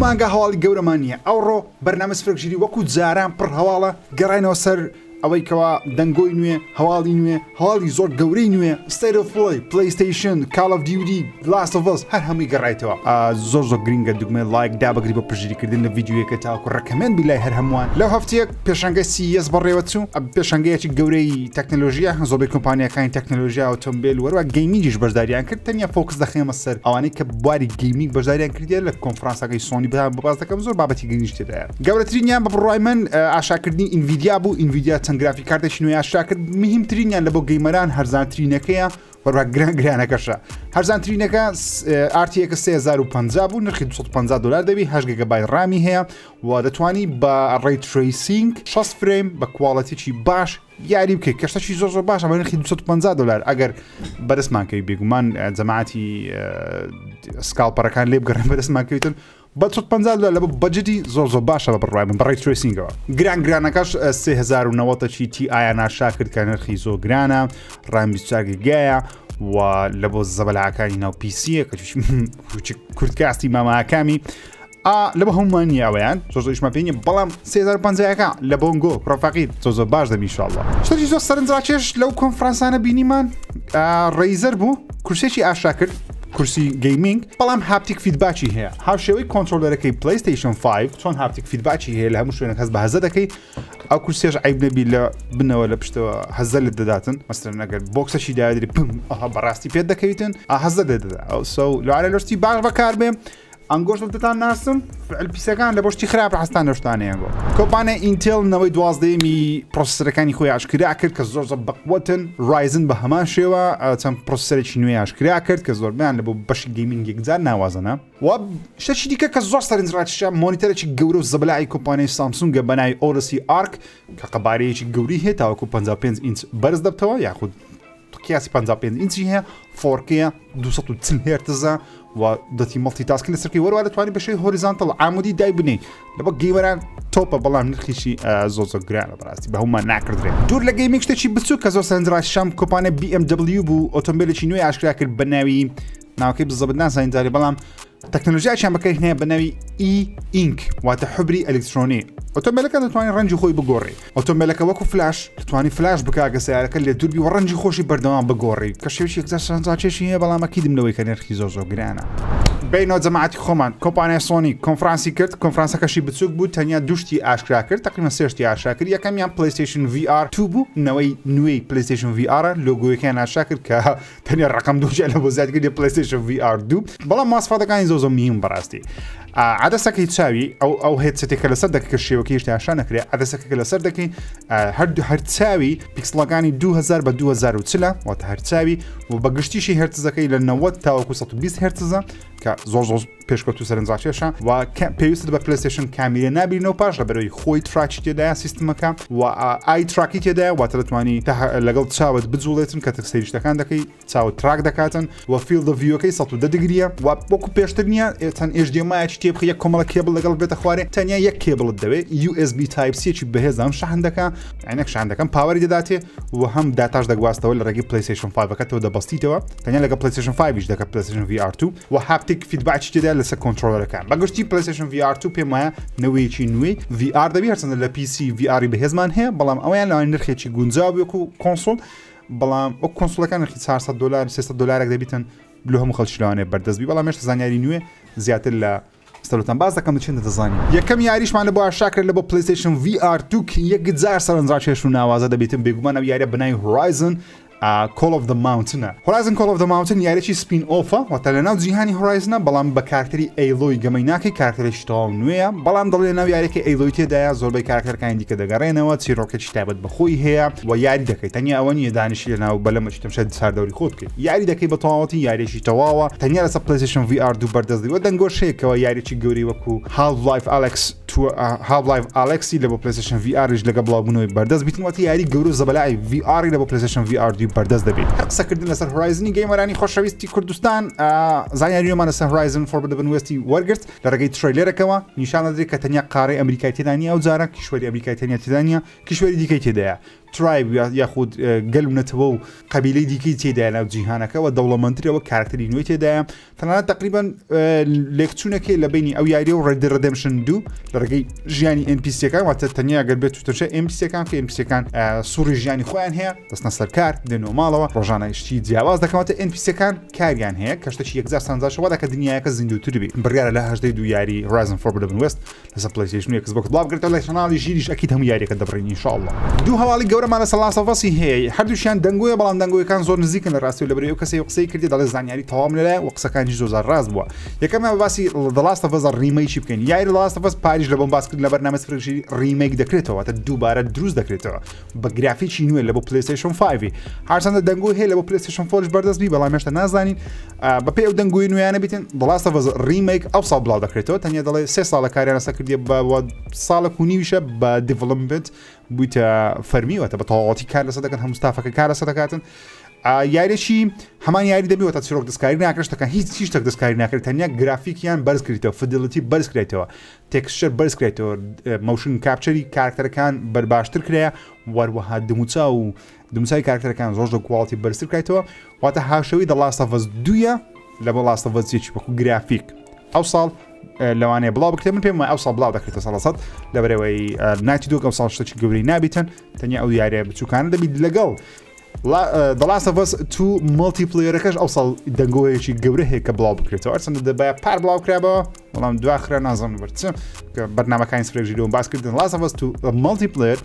مانگە هەواڵی گەورەمان نییە، ئەوڕۆ بەرنامە سفرەک ژیری وەکو جاران پڕ هەواڵە، گەڕاینەوە سەر ئەوەی کەوا دەنگۆی نوێ، هەواڵی نوێ، هەواڵی زۆر گەورەی نوێ، State of Play، PlayStation، Call of Duty، Last of Us هەر هەمووی گەڕایتەوە. زۆر زۆر گرینگە دوگمەی ڵایک دابگری بۆ پشتگیریکردن لە ڤیدیۆیەکە تاوەکو recommend بی لای هەر هەمووان. لەو هەفتەیە پێشانگای CES بەڕێوەچوو، پێشانگەیەکی گەورەی تەکنەلۆژیا، زۆربەی کۆمپانیاکانی تەکنەلۆژیا، ئۆتۆمبێل و هەروەها gaming یش بەشداریان کرد. تەنیا focus دەخەمە سەر ئەوانەی کە بواری gaming بەشداریان کردیە لە کۆنفرانسەکەی سۆنی باس دەکەم، زۆر بابەتی گرنگیش تێدایە. گەورەترینیان بە بڕوای من ئاشاکردنی ئینڤیدیا بوو. ئینڤیدیا چەند graphic card ێکی نوێ ئاشکرا کرد، مهمترینیان لە بۆ gamer ان هەرزانترینەکەیە، وەروە گران گرانەکەشە. هەرزانترینەکە RTX 3050 بوو، نرخی 250 دلار دەبی، 8 گیگابایت RAM ی هەیە و دەتوانی بە ray tracing 60 frame بە quality ی باش یاری بکەیت، کە شتێکی زۆر زۆر باشە بە نرخی 250 دلار. ئەگەر بەدەستمان کەوی، بێگومان جەماعەتی scalper ەکان لێ بگەڕێن بەدەستمان کەویتن، بە 250 دلار لە بۆ budget ی زۆر زۆر باشە بە بڕوای من بە ray tracing ەوە. گران گرانەکەش 3090 چی Ti یان ئاشکرا کرد کە نرخی زۆر گرانە، RAM 24 گیگایە و لە بۆ زەبەلاکانی ناو PC یە کە کورتکاستی ماماکامی لە بە هەموومان نییە، ئەویان زۆر زۆر ئیشمان پێ نییە، بەڵام 3050ەکە لە بۆنگۆ ڕەفەقیر زۆر زۆر باش دەبی ئینشاڵڵا. شتێکی زۆر سەرنجڕاکێش لەو کۆنفرانسانە بینیمان ڕیزەر بوو، کورسێکی ئاشکرا کرد، کورسی gaming، بەڵام haptic feedback ی هەیە، هاوشێوەی controller ەکەی PlayStation 5 چۆن haptic feedback ی هەیە، لە هەموو شوێنێک هەست بە هەزە دەکەی. ئەو کورسیش عیب نەبی لە بنەوە لە پشتەوە هەزە لێت دەداتن، مەسەلەن ئەگەر بۆکسەشی دادری پم ئەها بەڕاستی پێت دەکەویتن، هەزە لێت دەدا. ئەو سەو لەوانەیە لۆشتی باش بەکاربێ. ئەنگۆش دەتان ناسم فعل پیسەکان لە بۆشتی خراپ حەستان لە شتانەیە. بۆ کۆمپانیای ئینتێل نەوەی 12ەمی processor ەکانی خۆی ئاشکرا کرد کە زۆر زۆر بەقوەتن. ڕایزن بە هەمان شێوە چەند processor ێکی نوێ ئاشکرا کرد کە زۆربیان لە بۆ بەشی gaming یەکجار ناوازەنە. و شتێکی دیکە کە زۆر سەرنجڕاکێشە، monitor ێکی گەورە و زەبەلاحی کۆمپانیای سامسونگە بە ناوی Odyssey Ark کە قەبارەیەکی گەوری هەیە، تاوەکو 55 ئینچ بەرز دەبتەوە، یاخود قیاسی 55 ئینچی هەیە، 4K 240 هێرتزە و دەتی multitasking لەسەرکەی، وەروە دەتوانانی بە شێوەی horizontal عامودی دای بنێی. لە بۆ gamer ان تۆپە، بەڵام نرخیشی زۆر زۆر گرانە، بەڕاستی بە هەمومان ناکردرێت. دوور لە gaming شتێکی بچووک کە زۆر سەرنجڕاکێشام کۆمپانیای BMW بوو، ئۆتۆمبیلێکی نوێ ئاشکرا کرد بە ناوی، ناوەکەی بزەبت نازانین جارێ، بەڵام تەکنەلۆژیاکیان بەکاری هەیە بە ناوی e-ink، واتە حبری ئەلکترۆنی. ئۆتۆمبیلەکە دەتوانێت ڕەنگی خۆی بگۆڕی، ئۆتۆمبیلەکە وەکو فلاش دەتوانانی فلاش بکا کە سیارەکە لێ دووربی و ڕەنگی خۆشی بەردەوام بگۆڕی، کە شێوەیەکی یەکجار سەرنجڕاکێشی هەیە، بەڵام ئەکیدم لەوەی کە نرخی زۆر زۆر گرانە. بینەوە جەماعەتی خۆمان، کۆمپانیای سۆنی کۆنفرانسی کرد، کۆنفرانسەکەشی بچوک بوو، تەنیا دوو شتی ئاشکرا کرد، تقریبا سێ شتی ئاشکرا کرد. یەکەمیان PlayStation VR 2 بوو، نەوەی نوێی PlayStation VR، لۆگۆیەکەیان ئاشکرا کرد کە تەنیا ڕقم دووجا لە بۆ زیاد کردی PlayStation VR 2، بەڵام ماسفاتەکانی زۆر زۆر مهم بەڕاستی. عدەسەکەی چاوی ئەو headset ێکە لەسەر دەکە کە شێوەکەی هێشتا ئاشکرا نەکرێت، عدەسەکە کە لەسەر دەکەی هەر چاوی پیکسڵەکانی 2000 بە 2040، واتە هەر چاوی، و بە گشتیشی هێرتزەکەی لە 90 تاوەکو 120 هێرتزە کە زۆر زۆر پێشکەوت و سەرنجڕاکێشە. و پێویست بە PlayStation کامیرە نابینەوە پاش لە بەرەوەی خۆی track ی تێدایە سیستمەکە و eye track ی تێدایە، واتە دەتوانی لەگەڵ چاوت بجوڵێتن کە سەیری شتەکان دەکەی، چاوت track دەکاتن. و field view ەکەی 110 degree یە و وەکو پێشتر نییە چەند HDMI تێبخی یەک کۆمەڵە کێبڵ لەگەڵ بێتە خوارێ، تەنیا یەک کێبڵت دەوێت، USB Type C بەهێز هەم شەحن دەکا، عینەک شەحن دەکەم power ی دەداتێ و هەم داتاش دەگواستەوە لە ڕێگەی PlayStation 5ەکەتەوە دەبەستیتەوە، تەنیا لەگەڵ PlayStation 5 دەکە PlayStation VR 2 و haptic feedback ی تێدا لەسەر controller ەکان. بەگشتی PlayStation VR 2 پێم وایە نەوەیەکی نوێی VR دەبی، هەرچەندە لە PC VR ی بەهێزمان هەیە، بەڵام ئەویان لەوان نرخێکی گونجاو وەکو console، بەڵام وەک console ەکان نرخی 400 دلار 300 دلارێک دەبیتن، لۆ هەموو خەڵکی لەوانەیە بەردەست بی. بەڵام هێشتا زانیاری نوێ زیاتر لە ستەلوتان باز دەکەم چێن دەزانین. یەکەم یاریشمان لە بۆ ئاشکرا کرد لە بۆ PlayStation VR 2 کە یەکجار سەرنجڕاکێش و ناوازە دەبیتن. بێگومان ئەو یاریە بەناوی Horizon Call of the Mountain ە. Horizon Call of the Mountain یاریی spin-off ە، واتە لەناو جیهانی Horizon ە، بەڵام بە کارکتەری ئەیلۆی گەمەی ناکەی، کارکتەرێکی تەواو نوێیە، بەڵام دەڵێ ناو یاریەکەی ئەیلۆی تێدایە، زۆربەی کارکتەرەکانی دیکە دەگەڕێنەوە، چیرۆکێکی تایبەت بە خۆی هەیە و یاری دەکەیت. تەنیا ئەوە نییە دانیشی لەناو بەلەمەکی تەمشای چاردەوری خۆت بکەیت، یاری دەکەی بە تەواوەتی، یاریێکی تەواوە، تەنیا لەسەر PlayStation VR 2 بەردەست و دەنگۆش هەیە یاریی گەورەی وەکو Half-Life Alyx Half-Life Alyx ی لە بۆ PlayStation VR یش لەگە بڵاوبوونەوەی بەردەست بیتن، واتە یاری گەورە و زەبەلاحی VR ی لە بۆ PlayStation VR 2 بەردەست دەبێت. هەر قسەکردن لەسەر Horizon ی gamer انی خۆشەویستی کوردستان، زانیاریمان لەسەر Horizon Forbidden West ی وەرگرت لە ڕێگەی trailer ەکەوە. نیشان دەدرێت کە تەنیا قارەی ئەمریکای تێدا نییە، ئەو جارە کیشوەری ئەمریکای تەنیا تێدا نییە، کیشوەری دیکەی تێدایە. tribe یاخود گەل و نەتەوە و قەبیلەی دیکەی تێدایە ناو جیهانەکە و دەوڵەمەندترەوە کارکتەری نوێی تێدایە تەنانەت تقریبا لێکچوونەکەی لە بینی ئەو یاریە و Red Dead Redemption دوو لە ڕێگەی ژیانی NPC ەکان واتە تەنیا گەر بێت تەشە NPC ەکان کە NPC ەکان سوڕی ژیانی خۆیان هەیە دەستنە سەرکار دێنەوە ماڵەوە ڕۆژانە شتی جیاواز دەکەواتە NPC ەکان کاریان هەیە کە شتێکی یەکجار سانجاشەوە دەکە دنیاەکە زیندوتر بی بڕیارە لە هەژدەی دوو یاری Horizon Forbidden West لەسەر PlayStation و Xbox بڵاو بکرێتەوە لە channel ی ژیریش ئەکید هەموو یاریەکە دەبڕین ان شاء الله. دوو هەواڵی گەورەمان لەسەر Last of Us ی هەیە هەردووشیان دەنگۆیە بەڵام دەنگۆیەکان زۆر نزیکن لە ڕاستی و لەبەرئەوەی ئەو کەسەی قسەی کردی دەڵێ زانیاری تەواوم لەلایە و قسەکانیش زۆر زار ڕاست بووە یەکەمیان باسی The Last of Us remake ی بکەین یاری The Last of Us پاریش لە بۆم باس کرد لە بەرنامە سفرژی remake دەکرێتەوە واتە دووبارە دروست دەکرێتەوە بە گرافیکی نوێ لە بۆ PlayStation 5 هەرچەندە دەنگۆی هەیە لە بۆ PlayStation 4 بەردەست بی بەڵام هێشتا نازانین بەپێی ئەو دەنگۆی نوێیانە بیتن The Last of Us remake ئەو ساڵ بڵاو دەکرێتەوە تەنیا دەڵێ سێ ساڵە کاریان لەسەر کردیە بە ساڵێک و نیویشە بە development بوویتە فەرمی واتە بە تەواوەتی کار لەسەر دەکەن هەموو ستافەکە کار لەسەر دەکاتن یاریی هەمان یاری دەبی واتە چیرۆک دەستکاری ناکرێت شتەکان هیچ هیچ شتێک دەستکاری ناکرێت تەنیا گرافیکیان بەرز کریتەوە fidelity بەرز کرێتەوە texture بەرز کرێتەوە motion capture ی کارکتەرەکان بەرباشتر کرایە وەروەها دموچاو و دموچاوی کارکتەرەکان زۆر زۆر quality بەرزتر کرایتەوە واتە هاوشێوەی The Last of Us دوویە لە بۆ Last of Us یەکی وەکو گرافیک ئەو ساڵ لەوانەیە بڵاو بکرێت من پێم وایە ئەو ساڵ بڵاو دەکرێتە ساڵ سەد لەبەرەوەی Naughty Dog ئەو ساڵ شتێکی گەورەی نابیتن تەنیا ئەو یاریە بچووکانە دەبیت لەگەڵ The Last of Us 2 multiplayer ەکەش ئەو ساڵ دەنگۆیەکی گەورە هەیە کە بڵاو بکرێتەوە ئەرچەندە دەبایە پار بڵاو کرابەوە بەڵام دواخرا نازانم بەر چ کە بەرنامەکانی سفرێژی لەوە باس کردن Last of Us 2 multiplayer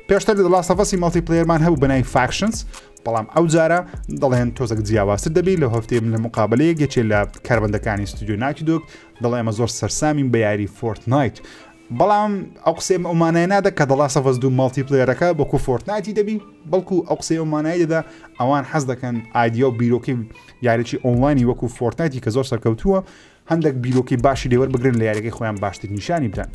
پێشتر The Last of Us ی multiplayer مان هەبوو بەناوی Factions بەڵام ئەو جارە دەڵێن تۆزەک جیاوازتر دەبی لە هەفتەیە من لە مقابلەیەک یەکێ لە کاربەندەکانی ستودیۆ Naughty Dog دەڵێ ئێمە زۆر سەرسامین بە یاری Fortnite بەڵام ئەو قسەی ئەو مانای نادا کە The Last of Us دوو multiplayer ەکە وەکو Fortnite ی دەبی بەڵکو ئەو قسەی ئەو مانای دەدا ئەوان حەز دەکەن ئایدیا و بیرۆکەی یاریی ئۆنلاینی وەکو Fortnite ی کە زۆر سەرکەوتووە هەندێک بیرۆکەی باشی لێوەربگرن لە یاریەکەی خۆیان باشتر نیشانی بدەن.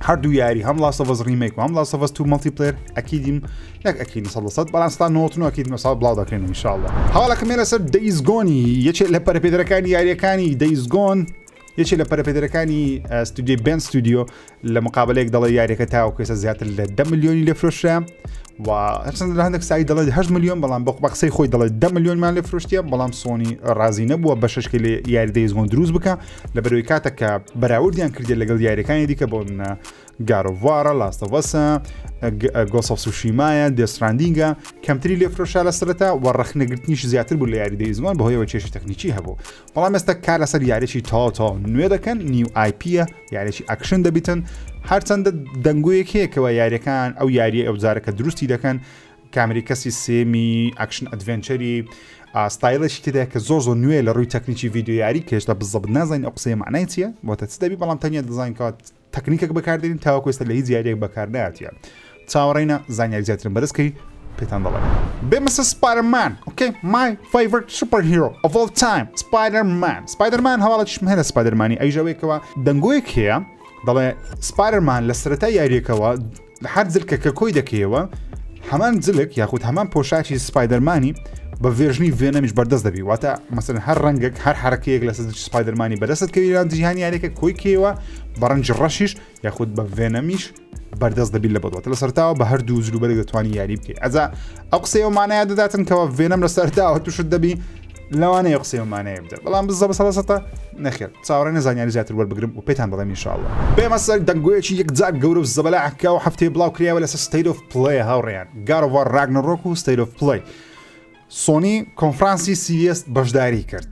هەردوو یاری هەم Last of Us remake و هەم Last of Us 2 multiplayer ئەکیدیم نەک ئەکیدیم 100% بەڵام ستا 99 ئەکیدیم ساڵ بڵاو دەکرێن ان شاء الله. هەواڵەکەم لەسەر Days Gone ی یەکێ لە پەرەپێدەرەکانی یاریەکانی Days Gone یەکێ لە پەرەپێدەرەکانی ستودیۆی Bend Studio لە مقابلەیەک دەڵێ یاریەکە تاوەکو ئێستا زیاتر لە 10 ملیۆنی لێ فرۆشرا و هەرچەند لە هەندێک سای دەڵێت 8 ملیۆن بەڵام بە قسەی خۆی دەڵێت 10 ملیۆنمان لێ فرۆشتیە بەڵام سۆنی ڕازی نەبووە بە شەشکی لێ یاری Days Gone دروست بکە لە بەرەوەی کاتە کە بەراوردیان کردێت لەگەڵ یاریەکانی دیکە بۆ God of War ە Last of Us ە Ghost of Tsushima یە Death Stranding ە کەمتری لێ فرۆشا لە سەرەتا و ڕەخنەگرتنیش زیاتر بوو لە یاری Days Gone بەهۆیەوە کێشی تەکنیکی هەبوو بەڵام ئێستا کار لەسەر یاریی تەواو تەواو نوێ دەکەن new IP یە یاریی ئەکشن دەبیتن هەرچەندە دەنگۆیەک هەیە کەەوە یاریەکان ئەو یاریە ئەو جارەکە دروستی دەکەن کامری کەسی سێمی action adventure ی ستایلێکی تێدا کە زۆر زۆر نوێ لە ڕووی تەکنیکی ڤیدیۆ یاری کێشتا بزەبت نازانین ئەو قسەیە معنای چییە بۆتە چ دەبی بەڵام تەنیا دەزانین کەوات تەکنیکێک بەکاردێنین تاوەکو ئێستا لە هیچ یاریەک بەکارنایەتە چاوەڕێینە زانیاری زیاترم بەدەست کەی پێتان دەڵێم بێمە سەر Spider-Man okay my favorite superhero of all time Spider-Man Spider-Man هەواڵێکیشم هەیە لە Spider-Man ی ئەویش ئەوەیە کەوا دەنگۆیەک هەیە دەڵێ Spider-Man لە سەرەتای یاریەکەوە هەر جلکە کە کۆی دەکەیەوە هەمان جلک یاخود هەمان پۆشاکی Spider-Man ی بە version ی Venom یش بەردەست دەبی واتە مەسەن هەر ڕەنگێک هەر حرەکەیەک لەسەر Spider-Man ی بەدەستت کەویران جیهانی یاریەکە کۆی کەیەوە بە ڕەنگی ڕەشیش یاخود بە Venom یش بەردەست دەبی لە بەدواتە لە سەرتاوە بە هەردوو جلوبەرگ دەتوانی یاری بکەیت ئەجا ئەو قسەیە مانایە دەداتن کەەوە Venom لە سەرتاوە توشت دەبی لەوانەیە قسەی مانایە بدە بەڵام بزە بە سەڵەسەتە نەخێر چاوەڕێ نەزانیاری زیاتر وەربگرم و پێتان دەڵێم ئینشاءاللە بێمە سەر دەنگۆیەکی یەکجار گەورە و زەبەلاح کە ئەو هەفتەیە بڵاو کرایەوە لەسەر State of Play هاوڕێیان God of War Ragnarok و State of Play سۆنی کۆنفرانسی CES بەشداری کرد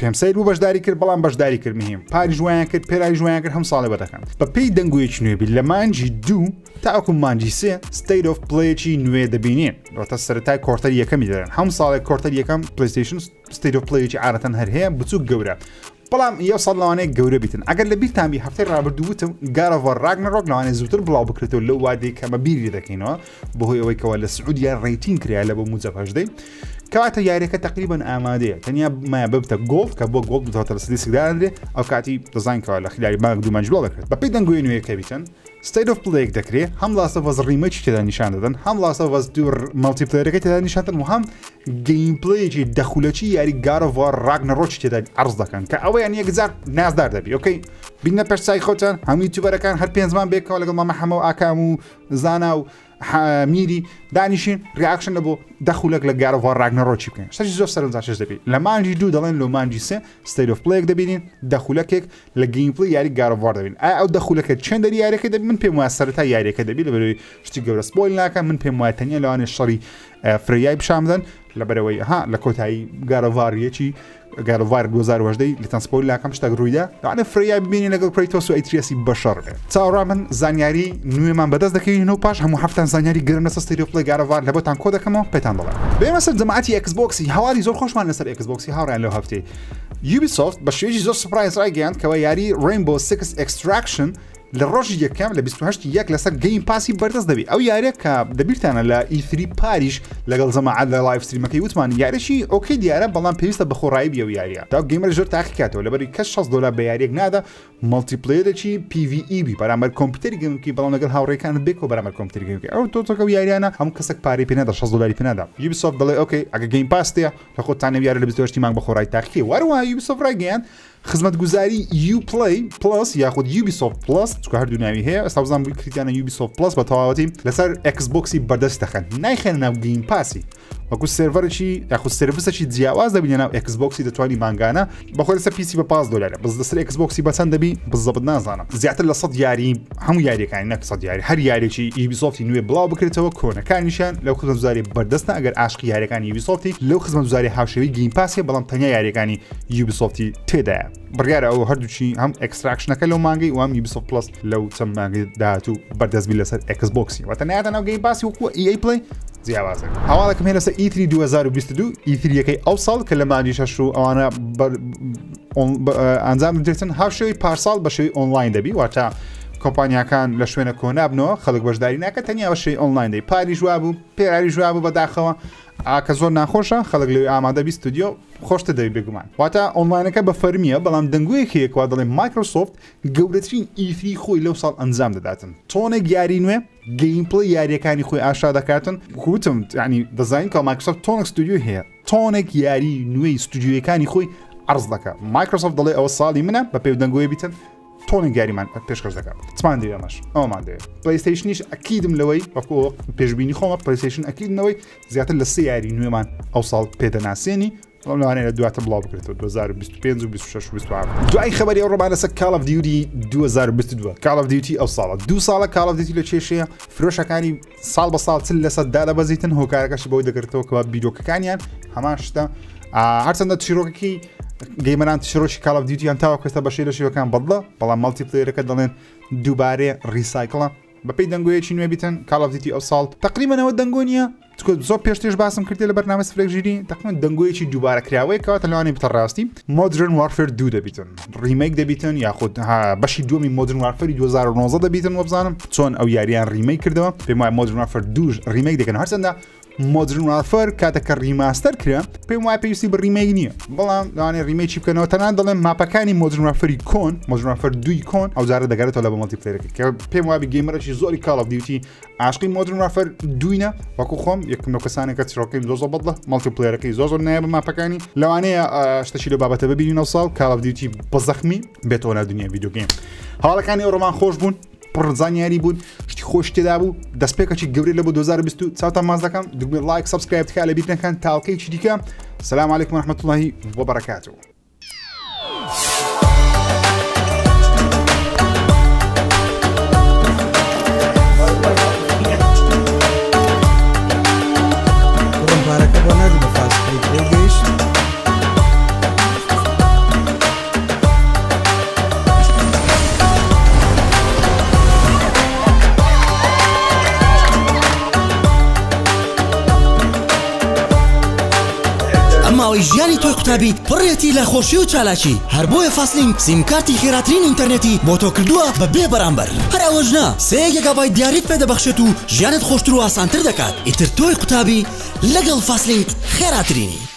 پێم سەیر بوو بەشداری کرد بەڵام بەشداری کرد مهم پاریش وایان کرد پێرایش وایان کرد هەم ساڵێ بەدەکەن بە پێی دەنگۆیەکی نوێ بی لە مانگی دوو تاکو مانگی سێ State of Play ەکی نوێ دەبینین واتە سەرەتای quarter یەکەمی دەرن هەم ساڵێک quarter یەکەم PlayStation State of Play ەکی عادەتەن هەر هەیە بچوک گەورە بەڵام یە ساڵ لەوانەیە گەورە بیتن ئەگەر لە بیرتان بی هەفتەی ڕابردوو وتم God of War Ragnarok لەوانەیە زووتر بڵاو بکرێتەوە لەو وادەی کەمە بیری دەکەینەوە بەهۆی ئەوەی کەوا لە سعودیە rating کرا لە بۆ موجب هەژدەی کەواتە یاریەکە تقریبا ئامادەیە تەنیا مایە ببتە gold کە بۆ gold بتواتە لە سدی سگدارندرێ ئەو کاتی دەزانین کەوا لە خلالی مانگ دوو مانج بڵاو دەکرێت بەپێی دەنگۆی نوێیەکە بیتن State of Play ێک دەکرێ هەم Last of Us remake ی تێدا نیشان دەدەن هەم Last of Us دوو multiplayer ەکەی تێدا نیشان دەدەن و هەم gameplay ێکی دەخولەکی یاری God of War Ragnarok ی تێدا عەرز دەکەن کە ئەوەیان یەکجار نازدار دەبی okay بینە پێش چای خۆتان هەموو یوتیوبەرەکان هەر پێنجمان بێکەوە لەگەڵ مامە حەمە و ئاکام و زانا و میری دانیشین reaction لە بۆ دە خولەک لە God of War Ragnarok ی بکەین شتێکی زۆر سەرنجڕاکێش دەبی لە مانگی دوو دەڵێن لۆ مانگی سێ State of Play ێک دەبینین دە خولەکێک لە gameplay یاری God of War دەبین ئایا ئەو دە خولەکە چێن دەری یاریەکە دەبی من پێم وایە سەرەتا یاریەکە دەبی لەبەرەوەی شتی گەورە spoil ناکە من پێم وایە تەنیا لەوانێ شەڕی فرەیای پیشان بدەن لەبەرەوەی ها لە کۆتایی God of War یەکی God of War 2018 لەتان spoil لاکەم شتێک ڕوویدا لەوانەیە فرەیای ببینی لەگەڵ کرەیتۆس و ئەیتریەسی بەشەڕ بێت چاوەڕوان بن زانیاری نوێمان بەدەست دەکەوین و پاش هەموو هەفتان زانیاری گەرم لەسەر State of Play God of War لەبۆتان کۆ دەکەمەوە پێتان دەڵێم بێمە سەر جەماعەتی ئێکس بۆکسی هەواڵی زۆر خۆشمان لەسەر ئێکس بۆکسی هاوڕیان لەو هەفتەی یوبیسۆفت بە شێوەیەکی زۆر surprise ڕایگەیاند کەوا یاری Rainbow Six Extraction لە ڕۆژی یەکەم لە 28 یەک لەسەر Game Pass ی بەردەست دەبی ئەو یاریە کە دەبیرتانە لە E3 پاریش لەگەڵ جەماعەت لە live stream ەکەی وتمان یاریی okay دیارە بەڵام پێویستە بە خۆڕایی بی ئەو یاریە تا gamer زۆر تاقی کاتەوە لەبەری کەس 60 دلار بە یاریەک نادا multiplayer ێکی PvE بی بەرامبەر کۆمپیوتەری game بکەی بەڵام لەگەڵ هاوڕێکانت بێکەوە بەرامبەر کۆمپیوتەری game بکەی ئەو تۆتۆکە و یاریانە هەموو کەسێک پارەی پێ نادا 60 دلاری پێ نادا یوبیسۆفت دەڵێ okay ئەگە Game Pass تێ لە خۆتان یاری لە 28 مانگ بە خۆڕایی تاقیکەی وەروەها یوبیسۆفت ڕایگەیاند خزمەتگوزاری Uplay Plus یاخود Ubisoft Plus چونکە هەردوو ناوی هەیە ئێستا بزانم کریتیانە Ubisoft Plus بە تەواوەتی لەسەر ئێکس بۆکسی بەردەست دەخەن نایخەنە ناو Game Pass ی وەکو server ێکی یاخود service ێکی جیاواز دەبینە ناو ئێکس بۆکسی دەتوانی مانگانە بەخۆی لەسەر PC بە 5 دلارە بەس لەسەر ئێکس بۆکسی بە چەند دەبی بزەبت نازانم زیاتر لە 100 یاری هەموو یاریەکانی نەک 100 یاری هەر یاریێکی یوبیسۆفتی نوێ بڵاو بکرێتەوە کۆنەکانیشیان لەو خزمەتگوزاری بەردەستە ئەگەر عاشقی یاریەکانی یوبیسۆفتی لەو خزمەتگوزاری هاوشێوەی Game Pass ە بەڵام تەنیا یاریەکانی یوبیسۆفتی تێدایە بڕیارە ئەو هەردووچی هەم Extraction ەکە لەو مانگەی وام Ubisoft Plus لەو چەند مانگەی داهاتوو بەردەست بی لەسەر ئێکس بۆکسی واتە نایەتە ناو Game Pass ی وەکو EA Play جیاوازە هەواڵێکم هەیە لەسەر E3 2022 E3 یەکەی ئەو ساڵ کە لە مانگی شەش و ئەوانە ئەنجام بدرێتن هاوشێوەی پارساڵ بە شێوەی ئۆنلاین دەبی واتە کۆمپانیاکان لە شوێنە کۆنابنەوە خەڵک بەشداری ناکە تەنیا بە شێوەی ئۆنلاین دەی پاریش وابوو پێراریش وابوو بەداخەوە ئاکە زۆر ناخۆشە خەڵک لەوێ ئامادە بی ستودیۆ خۆشتر دەبی بێگومان واتە ئۆنلاینەکە بە فەرمیە بەڵام دەنگۆیەک هەیە کەوا دەڵێ مایکرۆسۆفت گەورەترین E3 خۆی لەو ساڵ ئەنجام دەداتن تۆنێک یاری نوێ gameplay یاریەکانی خۆی ئاشا دەکاتن وتم ینی دەزانین کە مایکرۆسۆفت تۆنێک ستودیۆ هەیە تۆنێک یاری نوێی ستودیۆیەکانی خۆی عرض دەکات مایکرۆسۆفت دەڵێ ئەوە ساڵی منە بە پێ دەنگۆی بیتن تۆنێک یاریمان پێشکەش دەکات چمان دەوێ ئەمەش ئەومان دەوێت پلەیستەیشنیش ئەکیدم لەوەی وەکو پێشبینی خۆمە پلەیستەیشن ئەکیدنەوەی زیاتر لە سێ یاری نوێمان ئەو ساڵ پێدەناسێنی بەڵام لەوانەیە لە دواتر بڵاو بکرێتەوە 2025 و 26 و 27 دوای خبری ئەو ڕۆمان لەسەر Call of Duty 2022 Call of Duty ئەو ساڵە دوو ساڵە Call of Duty لە کێشەیە فرۆشەکانی ساڵ بە ساڵ چل لەسەد دادەبەزیتن هۆکارەکەشی بەوەی دەگرێتەوە کەوا بیرۆکەکانیان هەمان شتە هەرچەندە چیرۆکەکەی gamer ان چیرۆکی Call of Duty یان تاوەکو ئێستا بە شێ لە شێوەکان بەدڵە بەڵام multiplayer ەکە دەڵێن دووبارەیە recycle ە بەپێی دەنگۆیەکی نوێ بیتن Call of Duty ئەو ساڵ تقریبا دەنگۆ نییە چونکە زۆر پێشترش باسم کردی لە بەرنامە سفرێک ژیری تقریبا دەنگۆیەکی دووبارە کراوەیە کەواتە لەوانەیە بتە ڕاستی Modern Warfare دوو دەبیتن remake دەبیتن یاخود بەشی دووەمی Modern Warfare ی 2019 دەبیتن وەبزانم چۆن ئەو یاریان remake کردەوە پێم وایە Modern Warfare دووش remake دەکەن هەرچەندە Modern Warfare کاتێک کە remaster کرا پێم وایە پێویستی بە remake نییە بەڵام لەوانەیە remake ی بکەنەوە تەنان دەڵێن map ەکانی Modern Warfare ی کۆن Modern Warfare دووی کۆن ئەو جارە دەگەرێتەوە لە بە multiplayer ەکە کە پێم وایە gamer ێکی زۆری Call of Duty عاشقی Modern Warfare دوینە وەکو خۆم یەکم لەو کەسانێک کە چیرۆکەکەی زۆر زۆر بەدڵە multiplayer ەکەی زۆر زۆر نایە بە map ەکانی لەوانەیە شتەکی لەو بابەتە ببینین ئەو ساڵ Call of Duty بە زەخمی بێتەوە ناو دنیای video game هەواڵەکانی ئەو ڕۆمان خۆش بوون پڕ زانیاری بوون شتی خۆش تێدا بوو دەستپێکەکی گەورەی لە بۆ 2020 چاوتان ماز دەکەم دگمەی like subscribe تکا لەبیر نەکەن تاڵکەیەکی دیکە سلام علیکم ورحمة الله وبرکاته. کوڕم پارەکە بۆ ناردی بە فاست پەی پێ گەیشت؟ ئەم ماوەی ژیانی تۆی قوتابی پڕیەتی لە خۆشی و چالاکی، هەر بۆیە فاستلینک سیمکارتی خێراترین ئینتەرنێتی بۆ تۆ کردووە بە بێ بەرامبەر. هەر ئەوەش نا، سێ گێگابایت دیاریت پێ دەبەخشێت و ژیانت خۆشتر و ئاسانتر دەکات. ئیتر تۆی قوتابی لەگەڵ فاستلینک خێراترینی.